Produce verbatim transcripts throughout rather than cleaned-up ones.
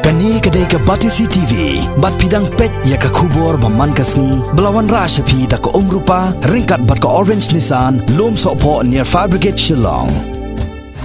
Kane ka dei ka Batesi T V, bad phi dang peit ïa ka khubor ba man ka sngi, ba la wanrah sha phi da ka Umrupa, ryngkat bad ka Orange Nissan, Lum Sohphoh near Fire Brigade Shillong.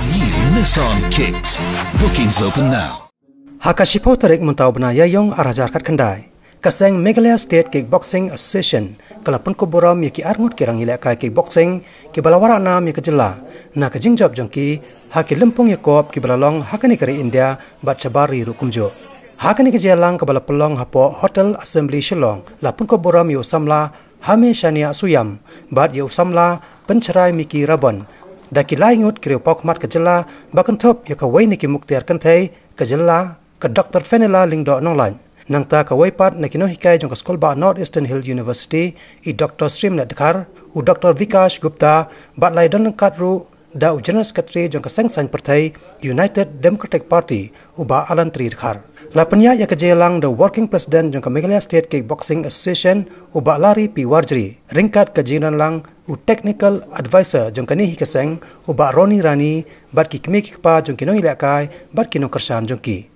New Nissan Kicks. Bookings open now. Ha ka shiphew tarik mynta u bnai Ïaïong ar hajar khatkhyndai, ka seng Meghalaya State Kickboxing Association ka la pynkup burom ïa ki arngut ki rangïalehkai kickboxing kiba la wanrah nam ïa ka jylla na ka jingjop jong ki ha ki lympung ïakop kiba la long ha kane ka ri India bad shabar ri ruh kumjuh. Ha kane ka jingïalang kaba la pynlong hapoh Hotel Assembly Shillong, la pynkup burom ïa u samla Hameshania Suiam bad ïa u samla Pynshrai Miki Rabon da ki lai ngut ki riewpawkhmat ka jylla, ba kynthup ïa kawei na ki muktiar kynthei ka jylla, ka Doctor Fenella Lyngdoh Nonglait. Nangta kawei pat na ki nonghikai jong ka skulbah North Eastern Hill University, i Doctor Srimlet Dkhar, u Doctor Vikash Gupta, bad la ïadon ryngkat ruh da u General Secretary jong ka seng saiñ pyrthei United Democratic Party, u Bah Alantri Dkhar. La pynïaid ïa ka jingïalang da u Working President jong ka Meghalaya State Kickboxing Association, u Bah Larry P Warjri, ryngkat ka jingïadonlang u Technical Advisor jong kane hi ka seng, u Bah Ronnie Rani, bad ki kmie ki kpa jong ki nongïalehkai bad ki nongkyrshan jong ki.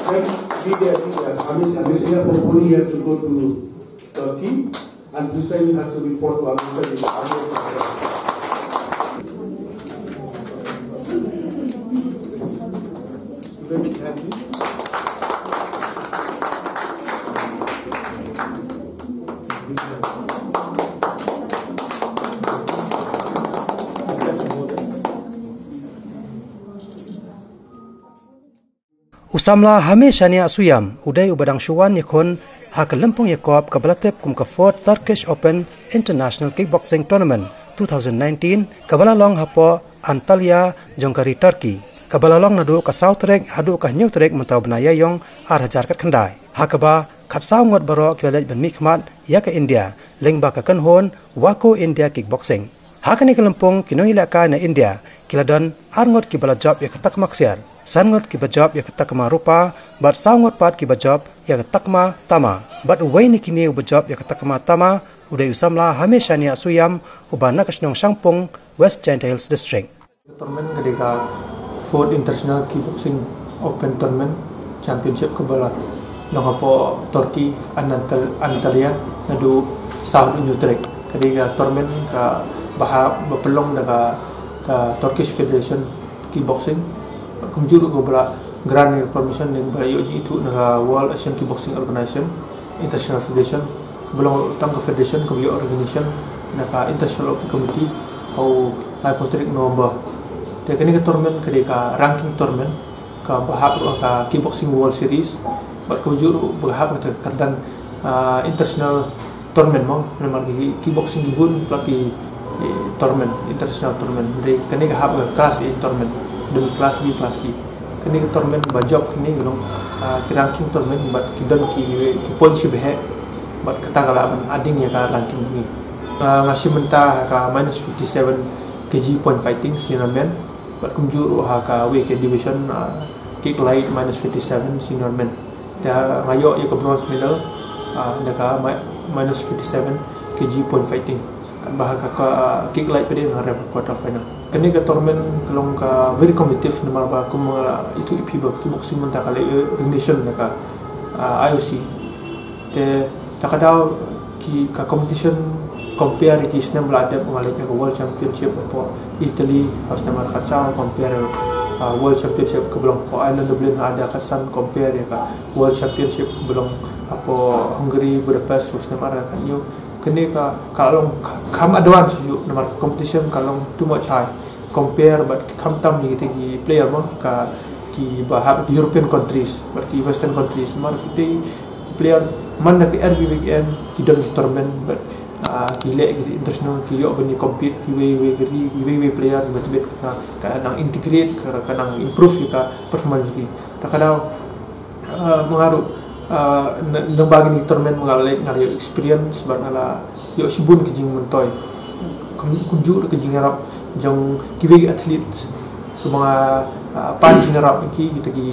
Then he, uh, I mean, I mean, yeah, hopefully he has to go to Turkey, and Hussein has to report to America in the army. Student, thank you. U samla Hameshania Suiam u dei uba dang shu wan ïakhun ha ka lympung ïakop kaba la tip kum ka Fourth Turkish Open International Kickboxing Tournament two thousand nineteen, kaba la long hapoh Antalya jong ka ri Turkey, kaba la long naduh ka saw tarik haduh ka hynñiew tarik mynta u bnai Ïaïong ar hajar khatkhyndai, ha kaba khatsaw ngut baroh ki la leit ban mihkhmat ïa ka India lyngba ka kynhun Waco India Kickboxing. Ha kane ka lympung, ki nongïalehkai na India ki la don ar ngut kiba la jop ïa ka takma ksiar, san ngut kiba jop ïa ka takma rupa, bad saw ngut pat kiba jop ïa ka takma tama. Bad uwei na kine uba jop ïa ka takma tama u dei u samla Hameshania Suiam, uba na ka shnong Shangpung, West Jaintia Hills District. Tournament ka dei ka Fourth International Kickboxing Open Tournament Championship kaba la long hapoh Turkey, Antal-, Antalya, naduh saw haduh hynñiew tarik. Ka dei ka tournament kaba hap, ba pynlong da ka, ka Turkish Federation Kickboxing. Kumjuh ruh kaba la grant permission ne kaba la ïoh jingithuh na ka World Asian Kickboxing Organization, International Federation, kaba long tang ka federation kaba ïoh recognition na ka International Olympic Committee ha u laiphew tarik November. Te kane ka tournament ka dei ka ranking tournament, kaba hap ruh ka Kickboxing World Series, bad kumjuh ruh ba hap ka kyrdan, ah, international tournament mo, namar ki kickboxing ki bun palat ki, eh, tournament, international tournament. Hynrei kane ka hap ka Class A tournament, dei Class B, Class C. Kane ka tournament ba jop kine ki long, ah, ki ranking tournament bad ki don ki, ki points kiba heh, bad kata ka lah ban adding ïa ka ranking jong ngi. Ah, nga shim bynta ha ka minus fifty-seven K G point fighting senior men, bad kumjuh ruh ha kawei ka division, ah, kick light minus fifty-seven senior men. Te nga ïoh ïa ka bronze medal, ah, da ka mi-, minus fifty-seven K G point fighting. Katba ha ka, ka, ah, kick light pat nga rem quarter final. Kane ka tournament ka long ka very competitive namar ba kum nga la ïathuh ïa phi ba kickboxing mynta ka la ïoh recognition na ka, ah, I O C. Te ta ka daw ki, ka competition, compare ki snem ba la dep nga leit na ka World Championship hapoh Italy ha u snem ar hajar khatsaw, compare, ah, World Championship kaba long hapoh Ireland Dublin ha ar hajar khatsan, compare ïa ka World Championship kaba long hapoh Hungary Budapest ha u snem ar hajar khathynñiew. Kane ka, ka long ka, kham advance ïa u namar ka competition ka long too much high. Compare bad khamtam ïa kita ki player mo, ka, kiba hap ki European countries bad ki Western countries, namar kita ki player man na ka every weekend ki don ki tournament bad, ah, ki leh ki international, ki ïoh ban ïa compete kiwei wei ki ri, kiwei wei player, kiba tbit ka, ka nang integrate, ka, ka nang improve ïa ka performance ki. Ta ka daw, ah, ma nga ruh, ah, na, nang ba kine ki tournament ma nga la leit nga la ïoh experience bad nga la ïoh shibun ki jingmyntoi. Kum, kumjuh ruh ki jingïarap jong kiwei ki athlete, kumba nga, ah, pan jingïarap ïa ki, kita ki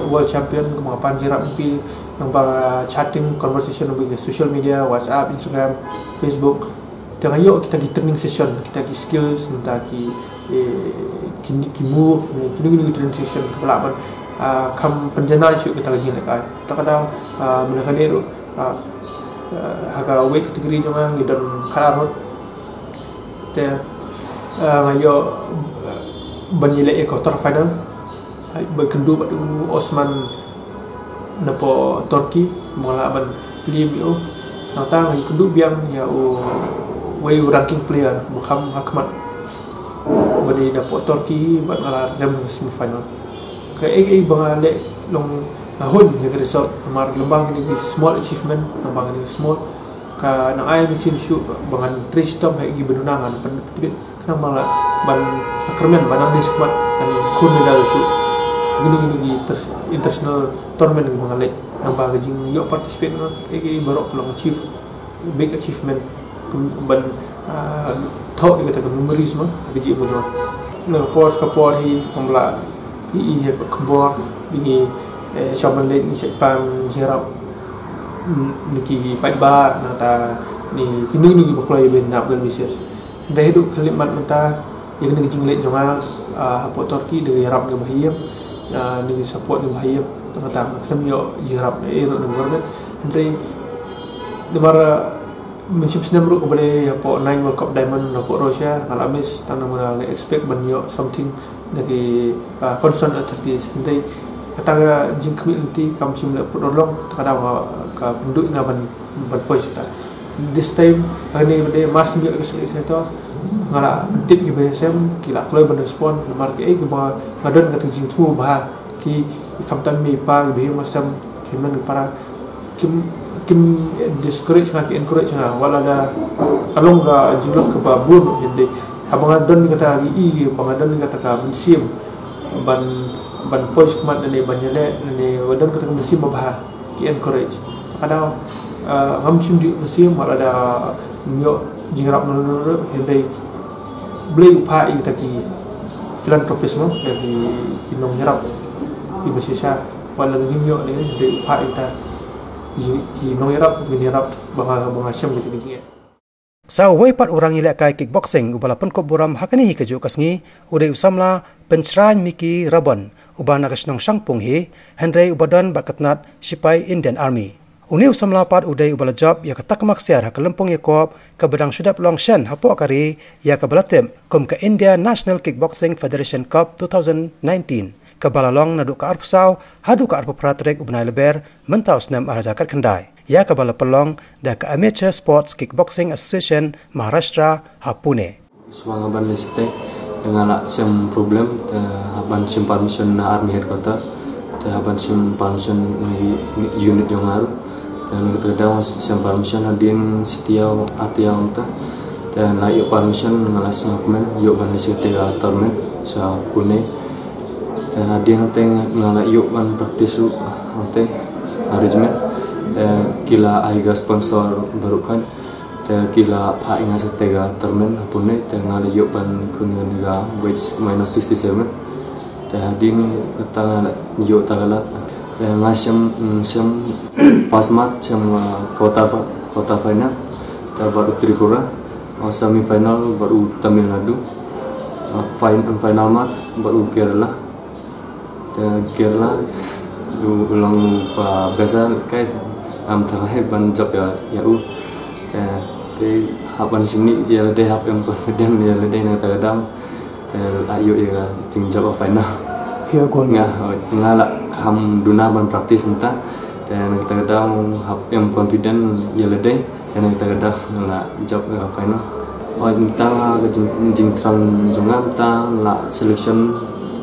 world champion, kumba nga pan jingïarap ïa ki nang ba chatting, conversation over social media, WhatsApp, Instagram, Facebook. Te nga ïoh kita ki training session, kita ki skills, kita ki, eh, ki, ki move, eh, kino kino ki training session kaba lah ban Ah, kham pynjanai shuh kita ka jinglehkai. Ta ka daw, ah, mynta kane ruh, ah, ah, ha ka weight category jong nga ngi don khatar ngut. Te, ah, nga ïoh, ah, ban ïaleh ïa quarter final. Ai, ba kynduh bad u Osman napoh Turkey, ba nga lah ban plie ïa u. Nangta nga kynduh biang ïa u wei u ranking player, ba kham ha khmat. Ba dei napoh Turkey, bad nga lah rem semi final. Kaei kaei ba nga leh long nga hun ïa ka result, namar lyngba kine ki small achievement, lyngba kine ki small, ka nang ai mynsiem shuh ba ngan trei shitom ha ki ba duna ngan pyntbit, khnang ba lah ban kyrmen ba nang dei shakhmat ngan khun medal shuh. Kine kine ki inter-, international tournament ki ba ngan leh, namar ka jingïoh participate nga, kaei kaei baroh ka long achieve, big achievement, ban, ah, thoh ïa kata ka memories ma ha ka jingim jong nga. Na ka por ka por hi ngam lah ïohi ïa ka khubor ba ngi, eh, shong ban leit, ngi shait pan jingïarap, mm, na ki paidbah, nangta na kino kino kiba kloi ban ïarap ban bishar. Hynrei haduh khyllipmat mynta, ïa kane ka jingleit jong nga, ah, hapoh Turkey, da ka ïarap na ka bahaïing, ah, na ka support na ka bahaïing, tang tang khlem ïoh jingïarap na ei ruh na ka government. Hynrei namar, ah, mynshem snem ruh kaba dei hapoh nine World Cup diamond hapoh Russia, nga la miss, tang namar nga expect ban ïoh something na ki, ah, concerned authorities. Hynrei kata ka jingkhmih lynti kam shym la put urlong, ta ka daw ka, ka pynduh ïa nga ban, ban poi shata. This time, ha kane ba dei mar snem ïoh ka seng ïa to, nga la tip ki ba ïasem, ki la kloi ban respond, namar kaei kaba nga don kata ka jingthmu ba ha, ki, ki khamtam mei pa, ki ba ïasem, ki men ki para, kim, kim discourage nga, ki encourage nga, wat la da ka long ka jinglut kaba bun, hynrei haba nga don kata ka i, haba nga don kata ka mynsiem ban, ban poi shakhmat ne ban ïaleh ne, haba don kata ka mynsiem ba bha, ki encourage. Ta ka daw, ah, ngam shym dih mynsiem, wat la da ïoh jingïarap na, na, na, hynrei Blei u phah ïa kita ki philanthropist mo, ïa ki, ki nongïarap, ki ba shisha, wat la ngim ïoh ne, Blei u phah ïa kita ki, ki nongïarap, ki nongïarap ba nga, ba nga shem kita ki jingeh. Sa uwei pat u rangïalehkai kickboxing uba la pynkup burom ha kane hi kajuh ka sngi, u dei u samla Pynshrain Mickey Rabon, uba na ka shnong Shangpung hi, hynrei uba don bad ka tnat shipai Indian Army. Une u samla pat u dei uba la jop ïa ka takma ksiar ha ka lympung ïakop kaba dang shu dep long shen hapoh ka ri, ïa kaba la tip kum ka India National Kickboxing Federation Cup two thousand nineteen, kaba la long naduh ka arphew saw haduh ka arphew phra tarik u bnai Lber mynta u snem ar hajar khatkhyndai, ïa kaba la pynlong da ka Amateur Sports Kickboxing Association Maharashtra ha Pune. Shuwa nga ban leit shatei, te nga la shem problem, te hap ban shim permission na Army Headquarter, te hap ban shim permission na unit jong nga ruh. Te na kata ka daw shem permission hadien shi taïew ar taïew mynta. Te la ïoh permission, nga la sngewkmen ïoh ban leit shatei ka tournament sha Pune. Te hadien te nga la ïoh ban practice ruh hangtei ha regiment. Te ki la ai ka sponsor baroh khoit. Te ki la phah ïa nga shatei ka tournament ha Pune, te nga la ïoh ban khun ïa ka weight minus sixty-seven. Te hadien kata nga la ïoh ta ka lad. Te nga shem, mm, shem first match shem, uh, quarter fi-, quarter final. Te bad u Tripura, uh, semi final bad u Tamil Nadu. Uh, fin-, final match bad u Kerala. Te Kerala u long ba best kai, te ngam tharai ban jop ïa, ïa u. Te, te hap ban shim ïa lade, hap em confident ïa lade na kata ka daw. Te la ïoh ïa ka jingjop ha final. Ïa kon. Nga, nga la kham duna ban practice mynta. Te na kata ka daw hap em confident ïa lade. Te na kata ka daw nga la jop ïa ka final. Oi, mynta nga ka jing, jingthrang jong nga mynta la selection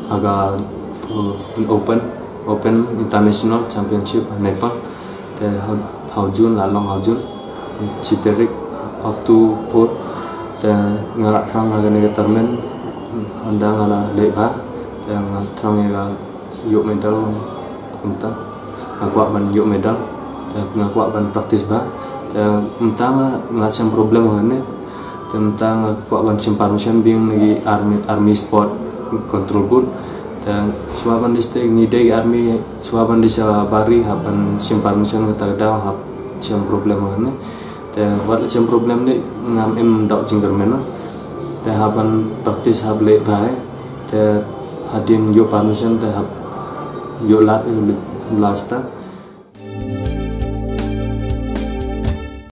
ha ka, uh, Open, Open International Championship ha Nepal. Te ha, ha u June la long ha u June. Shi tarik up to four. Te nga la thrang ha kane ka tournament. Hynda nga la leh bha. Te nga thrang ïa ka ïoh medal kumta. Nga kwah ban ïoh medal. Te nga kwah ban practice bha. Te mynta nga la shem problem hangne. Te mynta nga kwah ban shim permission biang na ki army, army sport control board. Te shuwa ban leit shatei ngi dei army, shuwa ban leit sha bari hap ban shim permission, kata ka daw hap shem problem hangne. Te wat la shem problem ne ngam em doh jingkyrmen. Te hap ban practice, hap leh bha. Te hadien ïoh permission te hap Ïoh lad ïa ka mit, la sdang.